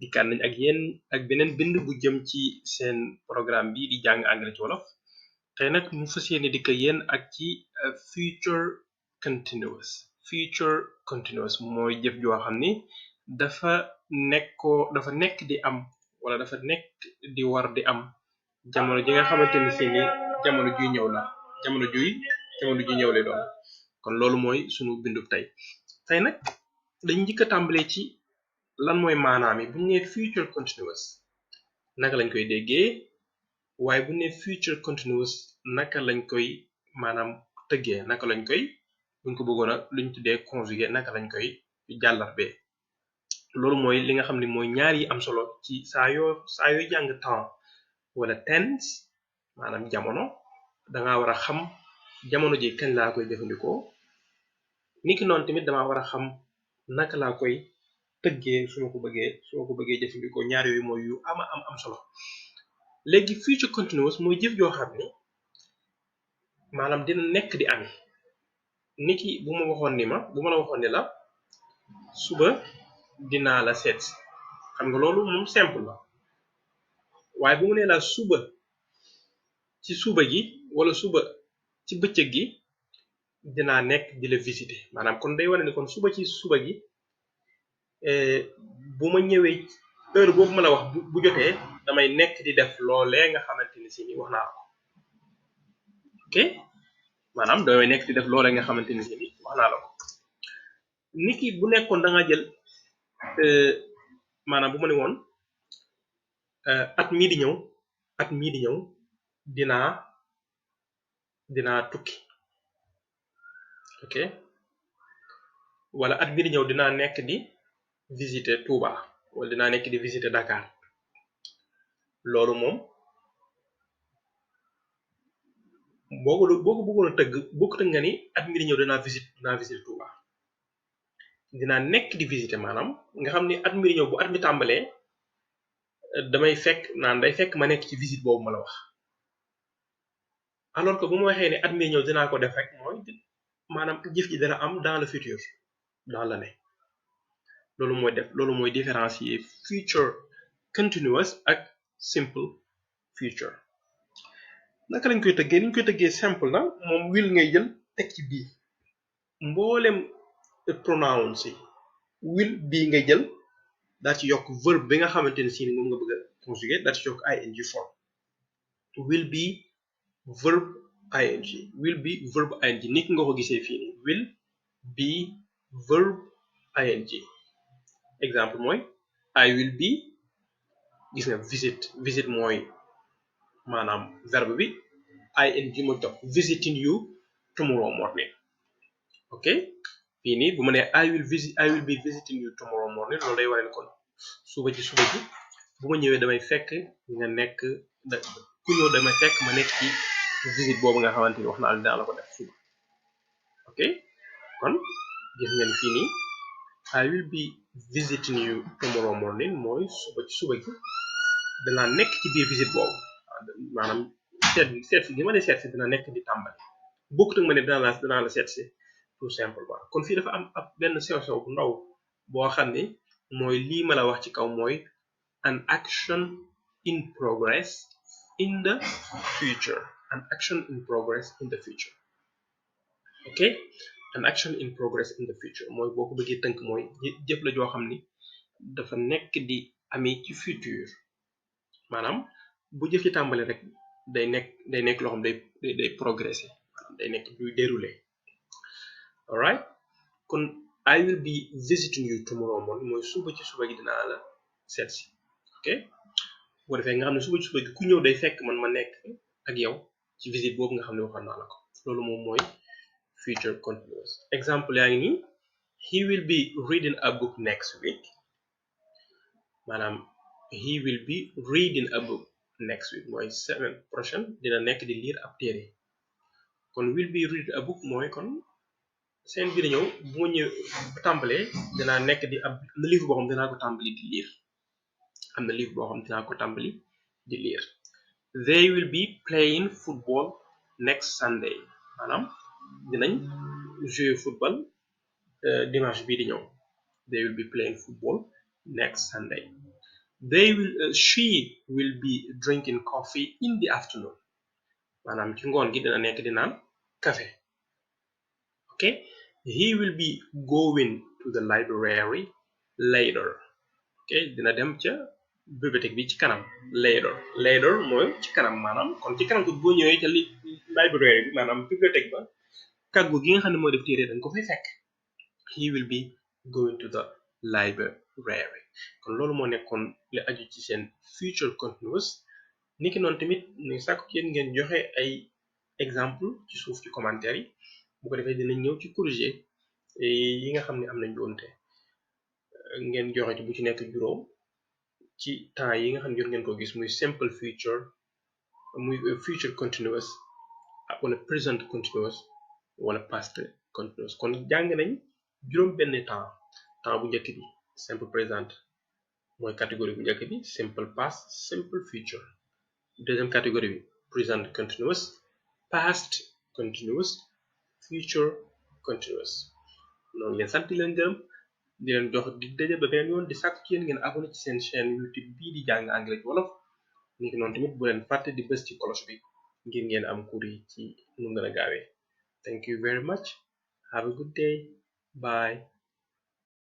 dikkaat nañ ak yéen ak beneen bind bu jëm ci seen programme bi di jàng anglais ci wolof tey nag mu fas yéene dikk yéen ak ci future continuous mooy jëf joo xam ni dafa nekk di am wala dafa nekk di war di am jamono ji nga xamante ni si ni jamono juy ñëw la jamono juy ñëw lay doon kon loolu mooy sunu bindub tey nag dañ njëkk a tàmbalee ci lan mooy maanaam yi bu ñu nee future continuous naka lañ koy déggee waaye bu ñu nee future continuous naka lañ koy maanaam tëggee naka lañ koy buñ ko bëggoon a luñ tuddee conjugué naka lañ koy jàllarbee loolu mooy li nga xam ne mooy ñaar yi am solo ci saa yoo jàng temps wala tense maanaam jamono danga war a xam jamono ji kañ laa koy jëfandikoo niki noonu tamit dama war a xam naka laa koy tëggee su ma ko bëggee jëfandikoo ñaar yooyu mooy yu am solo léegi future continuous mooy jëf joo xam ne maanaam dina nekk di ami niki bu ma la waxoon ni la suba dinaa la seet xam nga loolu moom simple la waaye bu mu nee la suba ci suba gi wala suba ci bëccëg gi dinaa nekk di la visiter maanaam kon day wane ni kon suba ci suba gi bu ma ñëwee heure boobu ma la wax bu jotee damay nekk di def loolee nga xamante ni si ni wax naa la ko ok maanaam damay nekk di def loolee nga xamante ni si ni wax naa la ko niki bu nekkoon da nga jël maanaam bu ma ne woon at mii di ñëw dinaa tukki ok wala at bii di ñëw dinaa nekk di visiter Touba wala dinaa nekk di visiter Dakar loolu moom boo ko bëggoon a tëgg bokkut nga ni at mii di ñëw dinaa visiter Touba dinaa nekk di visiter maanaam nga xam ni at mii di ñëw bu at mi tàmbalee day fekk ma nekk ci visite boobu ma la wax alors que bu ma waxee ne at mii di ñëw dinaa ko def rek mooy maanaam jëf ji dana am dans le futur dans l'année loolu mooy différencier future continuous ak simple future naka lañ koy tëggee ni ñu koy tëggee simple na moom will ngay jël teg ci bii mboolem pronouns yi will bii ngay jël daa ci yokk verbe bi nga xamante ne si ni moom nga bëgg a conjuguer daa ci yokk ing form will be verbe ing nit nga ko gisee fii nii will be verbe ing exemple mooy I will be gis nga visit mooy maanaam verbe bi ing mooy topp visiting you tomorrow morning ok fii nii bu ma nee I will be visiting you tomorrow morning loolu day waree ne kon suba ci bu ma ñëwee damay fekk nga nekk ku ñëw damay fekk ma nekk ci visite boobu nga xamante ni wax naa dinaa la ko def suba ok kon gis ngeen fii nii I will be visiting you tomorrow morning mooy suba gi danaa nekk ci biir visite boobu maanaam seet si gi ma ne seet si dina nekk di tàmbali bokkut ak ma ne danaa la seet si tout simplement kon fii dafa am ab benn sew bu ndaw boo xam ne mooy lii ma la wax ci kaw mooy an action in progress in the future ok an action in progress in the future mooy boo ko bëggee tënk mooy jëf la joo xam ni dafa nekk di amee ci futur maanaam bu jëf ci tàmbali rek day nekk loo xam day progresser maanaam day nekk luy dérouler alright kon I will be visiting you tomorrow morning mooy suba gi dinaa la seet si ok bu defee nga xam ne suba gi ku ñëw day fekk man ma nekk ak yow ci visite boobu nga xam ne waxoon naa la ko loolu moom mooy future continuous exemple yaa ngi nii he will be reading a book next week maanaam he will be reading a book next week mooy semaine prochaine dina nekk di lire ab téere kon will be reading a book mooy kon seen biir ñëw bu ma ñëw tàmbalee dinaa nekk di am na livre boo xam dinaa ko tàmbali di lire they will be playing football next Sunday maanaam dinañ jouer football dimanche bii di ñëw they will be playing football next Sunday she will be drinking coffee in the afternoon maanaam ci ngoon gi dina nekk di naan café. Okay, he will be going to the library later. Okay, dina dem ca bibliothèque bi ci kanam. Later mooy ci kanam maanaam kon ci kanam ko boo ñëwee ca library bi maanaam bibliothèque ba kàggu gi nga xam ne moo def téere dañ ko fay fekk. He will be going to the library. kon loolu moo nekkoon li aju ci seen future continuous. niki noonu tamit ñu sàkku ci yéen ngeen joxe ay exemple ci suuf ci commentaire yi bu ko defee dinañ ñëw ci corriger yi nga xam ne am nañ doonte ngeen joxe ci bu ci nekk juróom ci temps yi nga xam ne jot ngeen ko gis muy simple future muy future continuous wala present continuous wala past continuous. kon jàng nañ juróom benn temps bu njëkk bi simple present mooy catégorie bu njëkk bi, simple past, simple future. Deuxième catégorie bi present continuous, past continuous, future continuous. noonu leen sant leen gërëm di leen jox di daje ba beneen yoon di sàkk ci yéen ngeen abonné ci seen chaîne YouTube bii di jàng anglais ci wolof. niki noonu tamit bu leen fàtte di bës ci cloche bi ngir ngeen am cours yi ci nu gën a gaawee. Thank you very much. Have a good day. Bye.